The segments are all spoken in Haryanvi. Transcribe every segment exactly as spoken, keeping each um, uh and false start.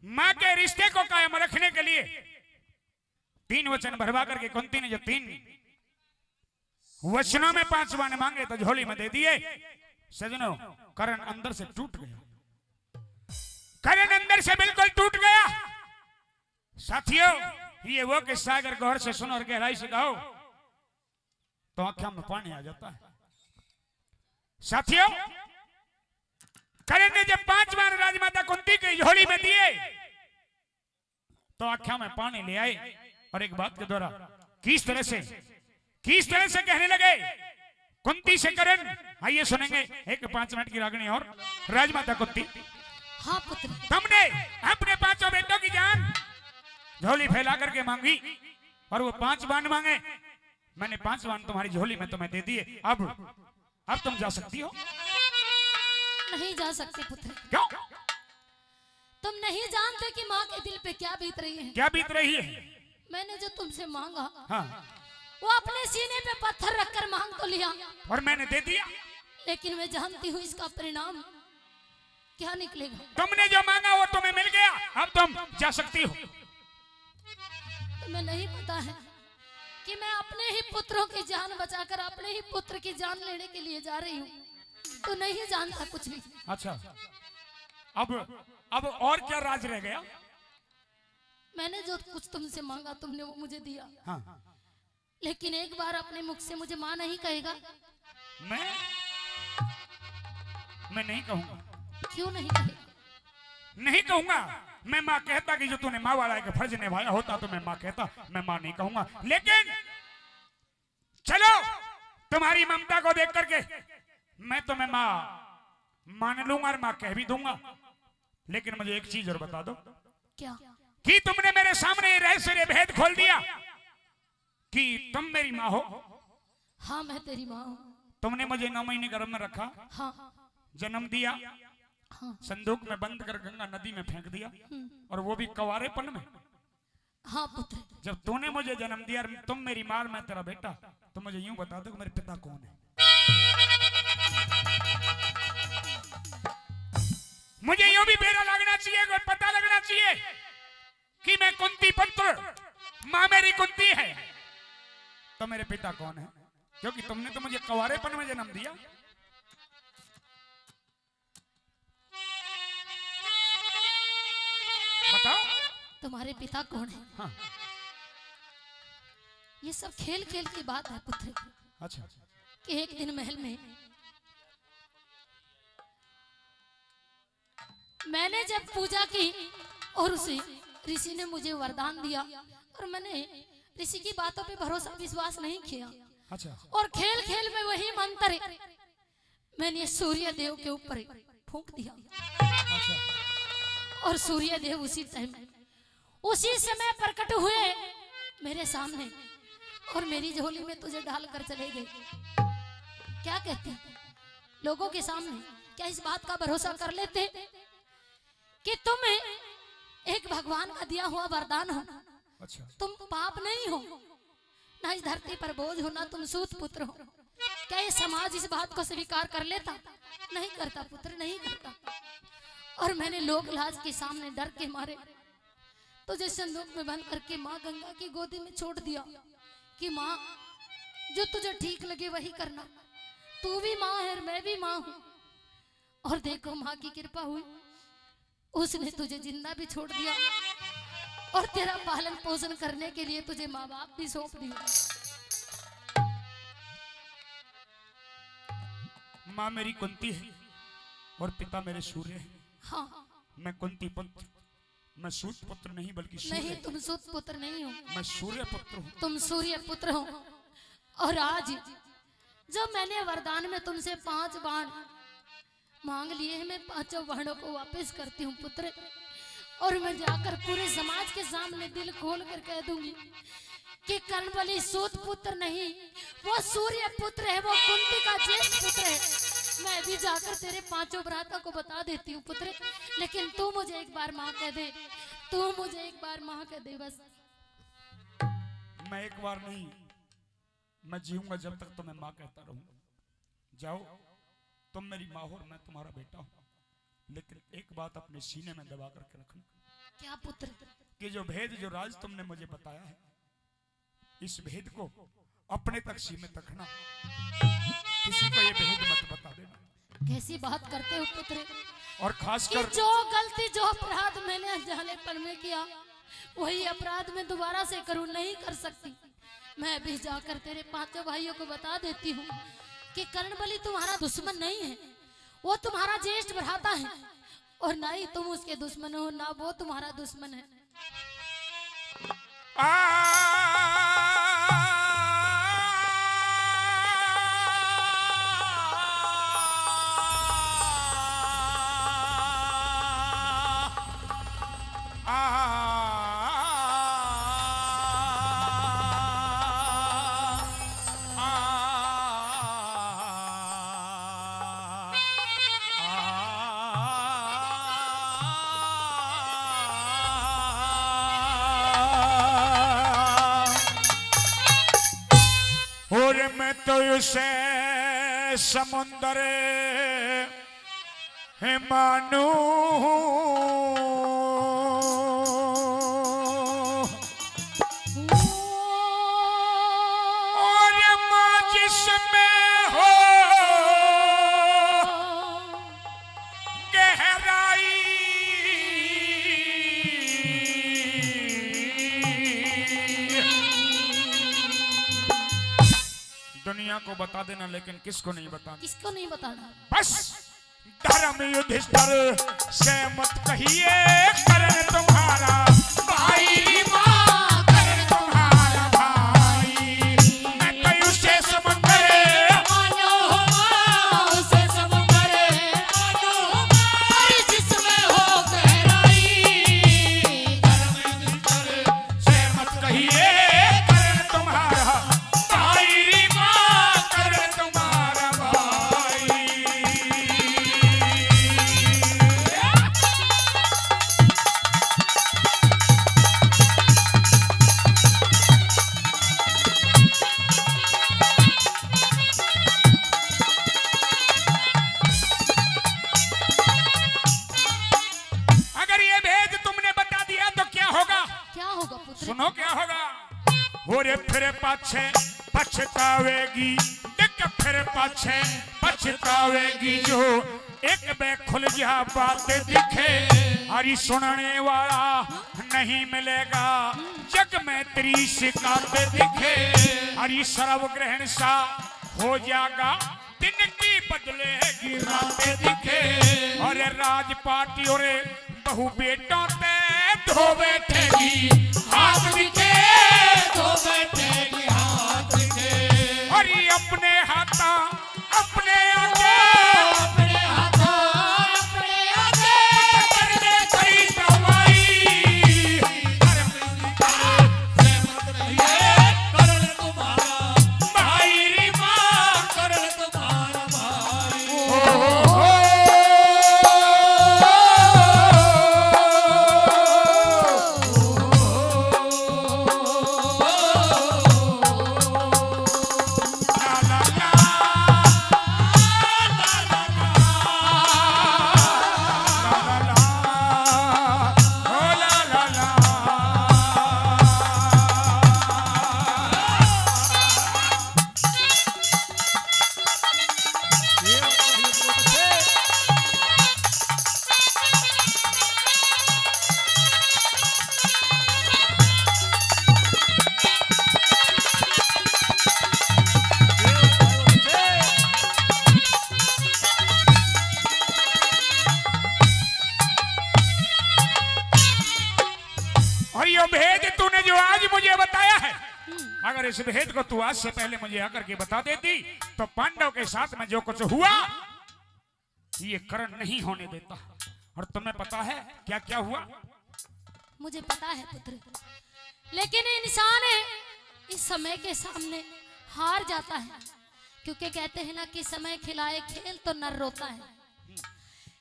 माँ के रिश्ते को कायम रखने के लिए तीन वचन भरवा करके कुंती ने जो तीन वचनों में पांच बाण मांगे तो झोली में दे दिए। सजनों, करण अंदर से टूट गया, करण अंदर से बिल्कुल टूट गया। साथियों, ये वो किस्सा अगर गौर से सुनो और गहराई से गाओ तो आंखों में पानी आ जाता है। साथियों, करण ने जब पांच बाण राजमाता कुंती की झोली में दिए तो आंखों में पानी ले आए और एक बात के द्वारा किस तरह से, किस तरह से कहने लगे कुंती से करण। आइए सुनेंगे एक पांच मिनट की रागनी और राजमाता कुंती। हाँ पुत्र। तुमने अपने पांचों बेटों की जान झोली फैला करके मांगी और वो पांच बाण मांगे, मैंने पांच बाण तुम्हारी झोली में तुम्हें दे दिए। अब, अब तुम जा सकती हो। नहीं जा सकती पुत्र। क्यों? तुम नहीं जानते कि माँ के दिल पे क्या बीत रही है। क्या बीत रही है? मैंने जो तुमसे मांगा, हाँ। वो अपने सीने पे पत्थर रखकर मांग तो लिया, और मैंने दे दिया। लेकिन मैं जानती हूँ इसका परिणाम क्या निकलेगा। तुमने जो मांगा वो तुम्हें मिल गया, अब तुम जा सकती हो। तुम्हें नहीं पता है कि मैं अपने ही पुत्रों की जान बचाकर अपने ही पुत्र की जान लेने के लिए जा रही हूँ। तू नहीं जानता कुछ भी। अच्छा, अब, अब और क्या राज रह गया? मैंने जो कुछ तुमसे मांगा, तुमने वो मुझे दिया। हाँ। लेकिन एक बार अपने मुख से मुझे माँ नहीं कहेगा? मैं, मैं नहीं कहूंगा। क्यों नहीं कहेगा? नहीं कहूंगा। मैं माँ कहता कि जो तूने माँ वाला एक फर्ज निभाया होता तो मैं माँ कहता, मैं माँ नहीं कहूंगा। लेकिन चलो, तुम्हारी ममता को देख करके मैं तुम्हें माँ मान लूंगा और माँ कह भी दूंगा। लेकिन मुझे एक चीज और बता दो क्या? कि तुमने मेरे सामने ये रहस्य, ये भेद खोल दिया कि तुम मेरी माँ हो। हाँ, मैं तेरी माँ हूँ। तुमने मुझे नौ महीने गर्भ में रखा, हाँ। जन्म दिया, हाँ। संदूक में बंद कर गंगा नदी में फेंक दिया, हम्म। और वो भी कवारेपन में। हाँ पुत्र। जब तूने मुझे जन्म दिया और तुम मेरी माँ और मैं तेरा बेटा, तो मुझे यूं बता दो कि मेरे पिता कौन है? मुझे यूं भी बेरा लगना चाहिए, कोई पता लगना चाहिए कि मैं कुंती पुत्र, माँ मेरी कुंती है, तो मेरे पिता कौन है? क्योंकि तुमने तो मुझे कवारेपन में जन्म दिया। बताओ। तुम्हारे पिता कौन है? हाँ। ये सब खेल खेल की बात है पुत्र। अच्छा। कि एक दिन महल में मैंने जब पूजा की और उसे ऋषि ने मुझे वरदान दिया और मैंने ऋषि की बातों पे भरोसा विश्वास नहीं किया। अच्छा। और खेल खेल में वही मंत्र मैंने सूर्य देव के ऊपर फूंक दिया। अच्छा। और सूर्य देव उसी टाइम, उसी समय प्रकट हुए मेरे सामने और मेरी झोली में तुझे डालकर चले गए। क्या कहते हैं लोगों के सामने, क्या इस बात का भरोसा कर लेते कि तुम एक भगवान का दिया हुआ वरदान हो, अच्छा। तुम पाप नहीं हो, ना इस धरती पर बोझ हो, ना तुम सूत पुत्र हो? क्या ये समाज इस बात को स्वीकार कर लेता? नहीं करता पुत्र, नहीं करता। और मैंने लोक लाज के सामने डर के मारे तुझे संदूक में बंद करके माँ गंगा की गोदी में छोड़ दिया कि माँ, जो तुझे ठीक लगे वही करना। तू भी माँ है और मैं भी माँ हूँ। और देखो, माँ की कृपा हुई, उसने तुझे जिंदा भी छोड़ दिया और तेरा पालन पोषण करने के लिए तुझे माँ बाप भी सौंप दिया। माँ मेरी कुंती है और पिता मेरे सूर्य है। हाँ। मैं कुंती पुत्र, मैं सूत पुत्र नहीं बल्कि सूर्य। नहीं, तुम सूत पुत्र नहीं हो, मैं सूर्य पुत्र हूँ। तुम सूर्य पुत्र हो। और आज जो मैंने वरदान में तुमसे पांच बाण मांग लिए हैं, मैं पांचों बाणों को वापस करती हूँ पुत्र। और मैं जाकर पूरे समाज के सामने दिल खोल कर कह दूंगी कि कर्ण बलि सूत पुत्र नहीं, वो सूर्य पुत्र है, वो कुंती का ज्येष्ठ पुत्र है। मैं भी जाकर तेरे पांचों भ्राता को बता देती हूँ पुत्र, लेकिन तू मुझे एक बार माँ कह दे, तू मुझे एक बार माँ कह दे बस। मैं एक बार नहीं, मैं जीऊंगा जब तक तुम्हें माँ कहता रहूंगा। जाओ, तुम मेरी माँ हो और मैं तुम्हारा बेटा हूँ, लेकिन एक बात अपने सीने में दबा करके रखना, क्या पुत्र? कि जो भेद, जो राज तुमने मुझे बताया है, इस भेद को अपने तक सीमित रखना, किसी को ये भेद मत बता देना। कैसी बात करते हो पुत्र? और खासकर कि जो गलती, जो अपराध मैंने अनजानेपन में किया, वही अपराध मैं दोबारा से करूं, नहीं कर सकती। मैं अभी जाकर तेरे पांचों भाइयों को बता देती हूँ कि करण बलि तुम्हारा दुश्मन नहीं है, वो तुम्हारा ज्येष्ठ भ्राता है, और ना ही तुम उसके दुश्मन हो, ना वो तुम्हारा दुश्मन है। आ, आ, और मैं तो उसे समुंदर है मानू, और माँ जिसमें हो गहराई। दुनिया को बता देना, लेकिन किसको नहीं बताना। किसको नहीं बताना? बस धर्म युधिष्ठिर से मत कहिए, करण तुम्हारा भाई री माँ, करण तुम्हारा भाई। मैं कहीं उसे समुंदर मानो हो माँ, उसे समुंदर मानो हो माँ, जिसमें हो गहराई। धर्म युधिष्ठिर से मत कहिए, करण तुम्हारा भाई री माँ, करण तुम्हारा भाई। अगर ये भेद तुमने बता दिया तो क्या होगा? क्या होगा पुत्र? सुनो क्या होगा। हो रे फिर पाछे पछतावेगी, देख फिर पाछे पछतावेगी जो एक बे खुल जा बात दिखे। हरी सुनने वाला नहीं मिलेगा, जग में तेरी शिकायत दिखे। हरी सर्व ग्रहण सा हो जाएगा, दिन की बदलेगी रात दिखे। और राज पार्टी और बहू बेटों ते धो बैठेगी हाथ दिखे, धो बैठेगी हाथ दिखे। और ये अपने हाथा, अपने आगे, अपने हाथा, अपने आगे करने करी दवाई। धर्म की बात से मत कहिए, करण तुम्हारा भाई री माँ, करण तुम्हारा भाई। ओ, ओ, ओ, और ये भेद तूने जो आज मुझे बताया है, हम्म। अगर इस भेद को तू आज से पहले मुझे आकर के बता देती, तो पांडव के साथ में जो कुछ हुआ, ये करण नहीं होने देता। और तुम्हें पता है क्या क्या हुआ? मुझे पता है पुत्र, लेकिन इंसान इस समय के सामने हार जाता है, क्योंकि कहते हैं ना कि समय खिलाए खेल तो नर रोता है,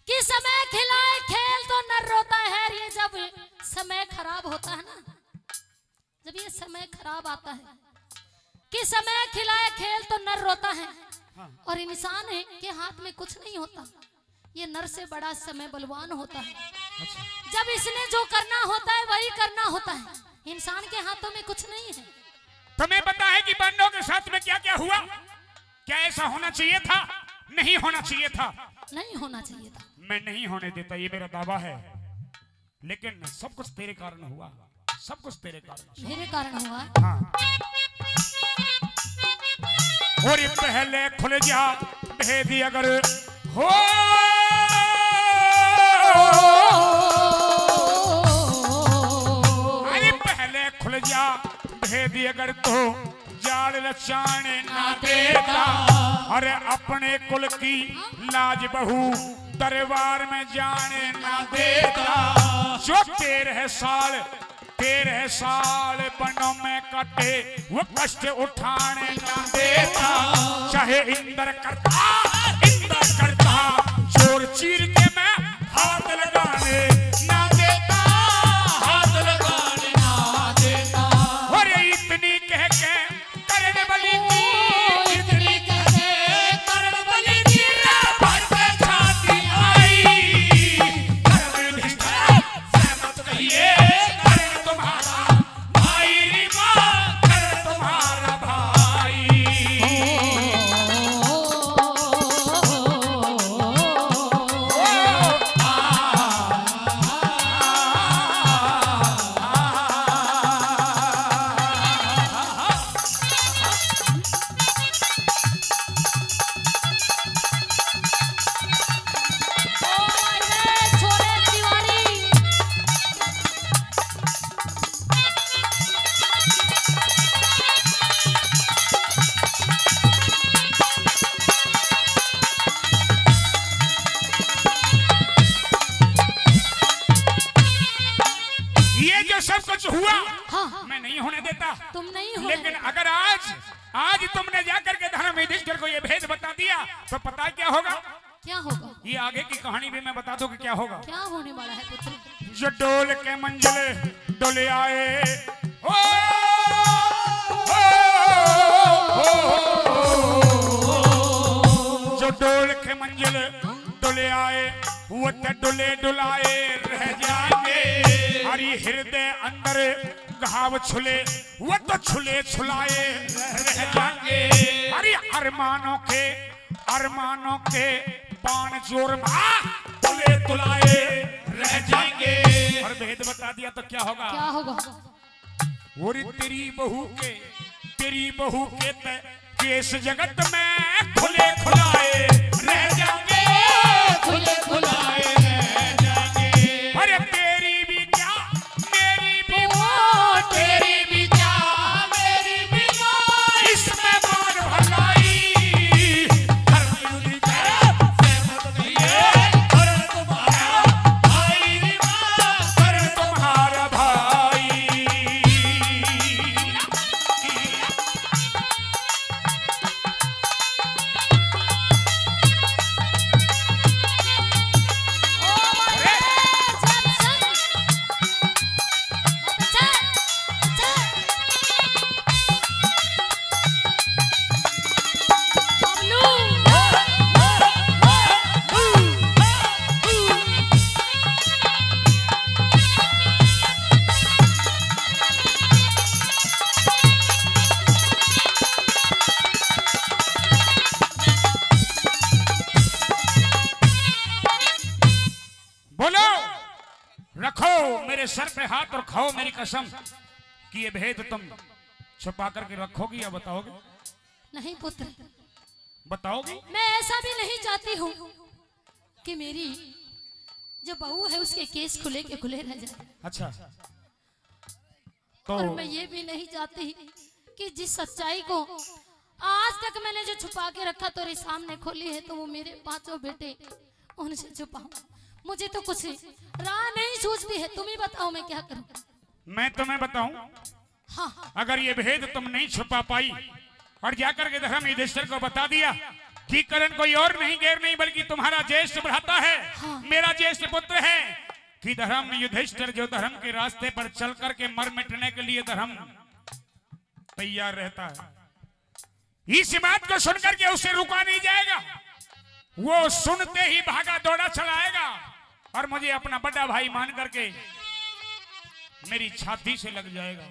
कि समय खिलाए खेल तो नर रोता है। और ये जब समय खराब होता है ना, जब ये समय खराब आता है कि समय खिलाए खेल तो नर रोता है, हाँ। और इंसान है के हाथ में कुछ नहीं होता, ये नर से बड़ा समय बलवान होता है। जब इसने जो करना होता है, वही करना होता है। इंसान के हाथों में कुछ नहीं है। तुम्हें पता है कि पांडवों के साथ में क्या क्या हुआ? क्या ऐसा होना चाहिए था? नहीं होना चाहिए था। नहीं होना चाहिए था। मैं नहीं होने देता, ये मेरा दावा है। लेकिन सब कुछ तेरे कारण हुआ, सब कुछ तेरे कारण। मेरे कारण हुआ। हाँ। और ये पहले खुल जा भेद अगर हो, अरे पहले खुल जा भेद अगर तो जाल रचाने ना देता। अरे अपने कुल की लाज बहू दरबार में जाने ना देता। जो तेरह साल, तेरह साल बनों में कटे, वो कष्ट उठाने ना देता। चाहे इंद्र करता, इंद्र करता, चोर चीर के मैं हाथ लगाने ना देता, हाथ लगाने ना देता। अरे इतनी कह के करण बलि की, इतनी कह के करण बलि की, भर के छाती आई। करण युधिष्ठिर सहमत कहिए, करण तुम्हारा भाई रे माँ, करण तुम्हारा भाई। ये जो सब कुछ हुआ, हाँ, हाँ। मैं नहीं होने देता। तुम नहीं होने लेकिन देता। अगर आज, आज तुमने जाकर के धर्म युधिष्ठिर को ये भेद बता दिया, तो पता क्या होगा? क्या होगा? ये आगे की कहानी भी मैं बता दूं कि क्या होगा। क्या होने वाला है पुत्र? जो डोल के मंजिल डोले आए, हो, हो, हो, जो डोल के मंजिल डोले आए, वो तो डुले डुलाए रह जाएंगे। हरी हृदय अंदर घाव छुले, वो तो छुले छुलाए रह जाएंगे। हरी अरमानों के, अरमानों के बाण जोर मार तुले तुलाए रह जाएंगे। और भेद बता दिया तो क्या होगा? क्या होगा? और तेरी बहू के, तेरी बहू के ते केस जगत में खुले खुलाए रह जाएंगे, खुले खुलाए रह जाएंगे। अरे तेरी भी क्या, मेरी भी माँ, तेरी भी क्या, मेरी भी माँ, इसमें मान भलाई। धर्म युद्ध करे, सहमत नहीं है, धर्म तुम्हारा भाई रे माँ, धर्म तुम्हारा भाई। बोलो, रखो मेरे सर पे हाथ और खाओ मेरी कसम कि ये भेद तुम छुपा करके रखोगी या बताओगे? नहीं पुत्र, बताओगी? मैं ऐसा भी नहीं चाहती हूँ कि मेरी जो बहू है उसके केस खुले के खुले रह जाए। अच्छा, तो और मैं ये भी नहीं चाहती कि जिस सच्चाई को आज तक मैंने जो छुपा के रखा तेरे सामने खोली है, तो वो मेरे पांचों बेटे उनसे छुपाऊं। मुझे तो कुछ राह नहीं सूझती है, तुम ही बताओ मैं क्या करूं? मैं तुम्हें बताऊं, हाँ, हाँ। अगर ये भेद तुम नहीं छुपा पाई और जाकर के धर्म युधिष्ठिर को बता दिया कि करण कोई और नहीं, गैर नहीं, बल्कि तुम्हारा ज्येष्ठ भ्राता है, हाँ। मेरा ज्येष्ठ पुत्र है, कि धर्म युधिष्ठिर जो धर्म के रास्ते पर चल करके मर मिटने के लिए धर्म तैयार रहता है, इस बात को सुन करके उसे रुका नहीं जाएगा। वो सुनते ही भागा दौड़ा चला आएगा। और मुझे अपना बड़ा भाई मान करके मेरी छाती से लग जाएगा,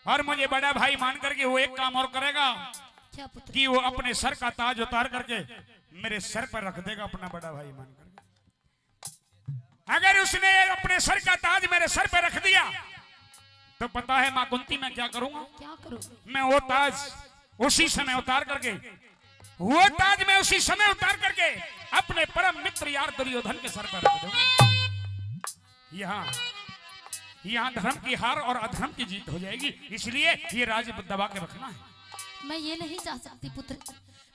और मुझे बड़ा भाई मान करके वो एक काम और करेगा क्या पुत्र? कि वो अपने सर का ताज उतार करके मेरे सर पर रख देगा, अपना बड़ा भाई मान करके। अगर उसने अपने सर का ताज मेरे सर पर रख दिया, तो पता है माँ कुंती, मैं क्या करूंगा? क्या करूंगा? मैं वो ताज उसी समय उतार करके, वो ताज मैं उसी समय उतार करके अपने परम मित्र यार दुर्योधन के सर पर रख दूंगा। यहाँ, यहाँ धर्म की हार और अधर्म की जीत हो जाएगी, इसलिए ये राज दबा के रखना है। मैं ये नहीं चाह सकती पुत्र,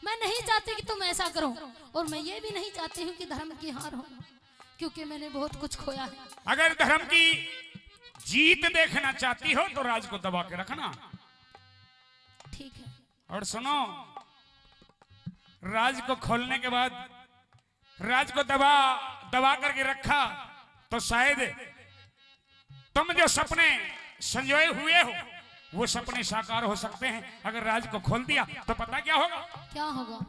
मैं नहीं चाहती कि तुम ऐसा करो, और मैं ये भी नहीं चाहती हूँ कि धर्म की हार हो, क्योंकि मैंने बहुत कुछ खोया है। अगर धर्म की जीत देखना चाहती हो तो राज को दबा के रखना। ठीक है। और सुनो, राज को खोलने के बाद, राज को दबा दबा करके रखा, तो शायद तुम जो सपने संजोए हुए हो, वो सपने साकार हो सकते हैं। अगर राज को खोल दिया तो पता क्या होगा? क्या होगा?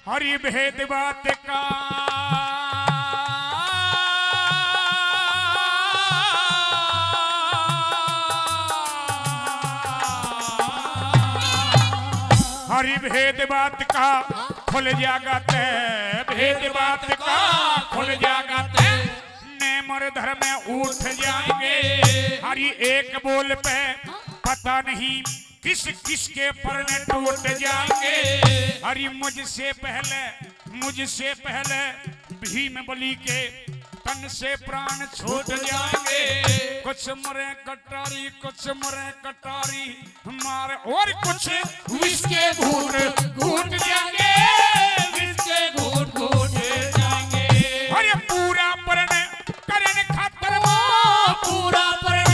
हरि भेद बात का, हरि भेद बात का खुल जागा ते, भेद बात का खुल जागा ते, नेम और धर्म उठ जाएंगे। हरि एक बोल पे पता नहीं किस किस के परने टूट जाएंगे। हरि मुझसे पहले, मुझसे पहले भीम बलि के तन से प्राण छूट जाएंगे। कुछ मरे कटारी, कुछ मरे कटारी मार, और कुछ विष के घूंट घूंट जाएंगे, विष के घूंट घूंट जाएंगे। अरे पूरा प्रण करण खातर वो, पूरा प्रण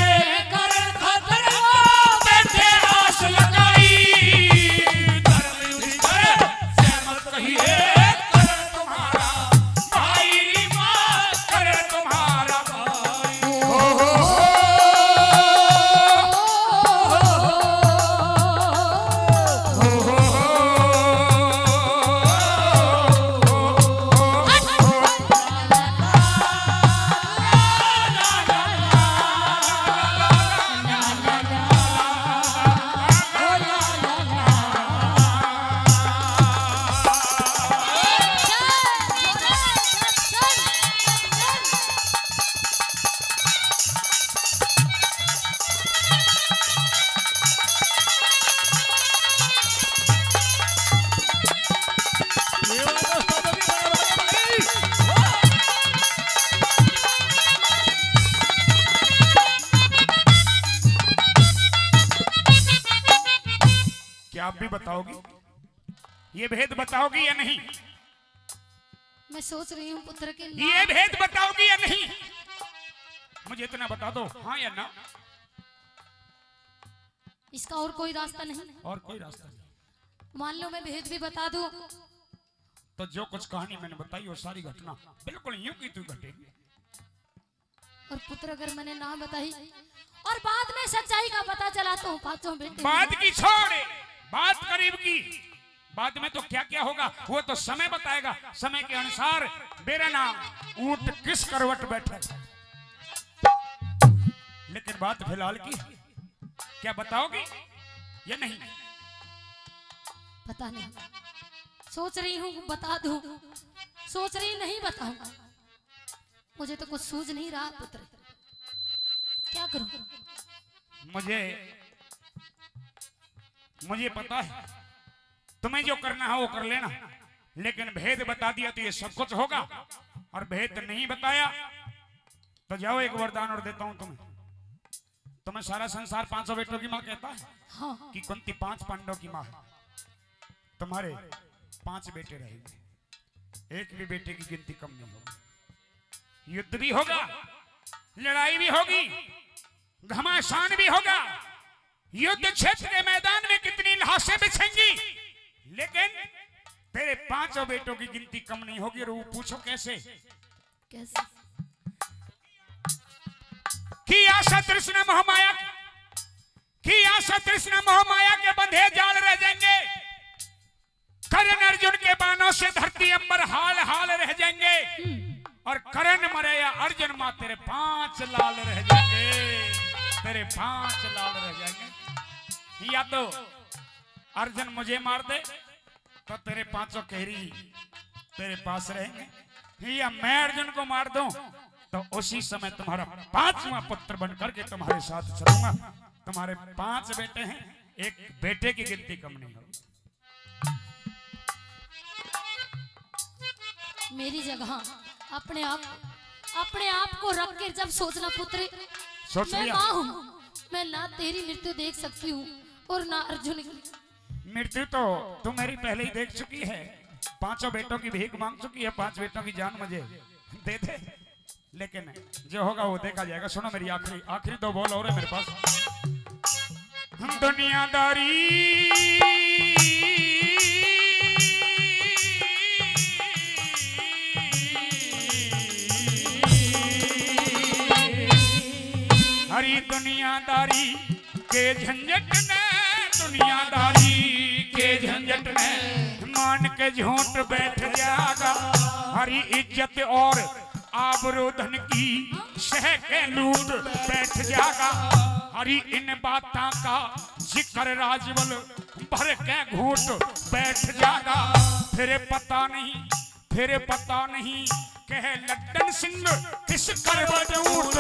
करण खातर वो बैठे आस लगाई। धर्म युधिष्ठिर सहमत कहिए, करण तुम्हारा भाई री माँ, करण तुम्हारा भाई। हो, हो, हो। क्या आप भी बताओगी? ये भेद बताओगी या नहीं? मैं सोच रही हूँ पुत्र के ये नाम। भेद बताओगी या नहीं? मुझे इतना बता दो, हाँ या ना। इसका और कोई रास्ता नहीं? और कोई रास्ता नहीं। मान लो मैं भेद भी बता दूं। तो जो कुछ कहानी मैंने बताई, वो सारी घटना बिल्कुल यूं की त्यों घटेगी। और पुत्र, अगर मैंने ना बताई और बाद में सच्चाई का पता चला, तो पांचों बेटे बात की छोड़, बात करीब की, बाद में तो क्या क्या होगा वो तो समय बताएगा। समय के अनुसार बेरा ना ऊंट किस करवट बैठे, लेकिन बात फिलहाल की है। क्या बताओगी या नहीं? पता नहीं, सोच रही हूँ बता दूं, सोच रही नहीं बताऊंगा। मुझे तो कुछ सूझ नहीं रहा पुत्र, क्या करूं? मुझे, मुझे पता है तुम्हें जो करना है वो कर लेना, लेकिन भेद बता दिया तो ये सब कुछ होगा, और भेद नहीं बताया तो जाओ, एक वरदान और देता हूं तुम्हें। तुम्हें सारा संसार पांचों बेटों की माँ कहता है हाँ। कि कुंती पांच पांडवों की माँ है, तुम्हारे पांच बेटे रहेंगे, एक भी बेटे की गिनती कम नहीं होगी। युद्ध भी होगा, लड़ाई भी होगी, घमासान भी होगा, युद्ध क्षेत्र के मैदान में कितनी लाशें बिछेंगी, लेकिन तेरे पांचों बेटों की गिनती कम नहीं होगी। और वो पूछो कैसे? कैसे? कि आशा तृष्णा मोह माया, कि आशा तृष्णा मोह माया के बंधे जाल रह जाएंगे। कर्ण अर्जुन के बाणों से धरती अंबर हाल हाल रह जाएंगे। और करण मरे या अर्जुन माँ, तेरे पांच लाल रह जाएंगे, तेरे पांच लाल रह जाएंगे। या तो अर्जुन मुझे मार दे तो तेरे पांचों केरी तेरे पास रहेंगे, या मैं अर्जुन को मार दूं तो उसी समय तुम्हारा पांचवा पुत्र बन करके तुम्हारे साथ चलूंगा। तुम्हारे पांच बेटे हैं, एक बेटे की गिनती कम नहीं होगी। मेरी जगह अपने आप, अपने आप को रख कर जब सोचना पुत्र, सोच मैं लिया। माँ हूँ, मैं ना तेरी मृत्यु देख सकती हूँ और ना अर्जुन की। मृत्यु तो तू मेरी पहले ही देख चुकी है, पांचों बेटों की भीख मांग चुकी है, पांच बेटों की जान मुझे दे दे, लेकिन जो होगा वो देखा जाएगा। सुनो मेरी आखिरी, आखिरी दो बोल और है मेरे पास। दुनियादारी, हरी दुनियादारी के झंझट में, दुनियादारी के झंझट में मान के झूठ बैठ जाएगा। हरी इज्जत और आबरू धन की सह के लूट बैठ जाएगा। हरी इन बातां का जिक्र राजवल भर के घूट बैठ जाएगा। फिर पता नहीं, फिर पता नहीं कह लड्डन सिंह किस करवट ऊठ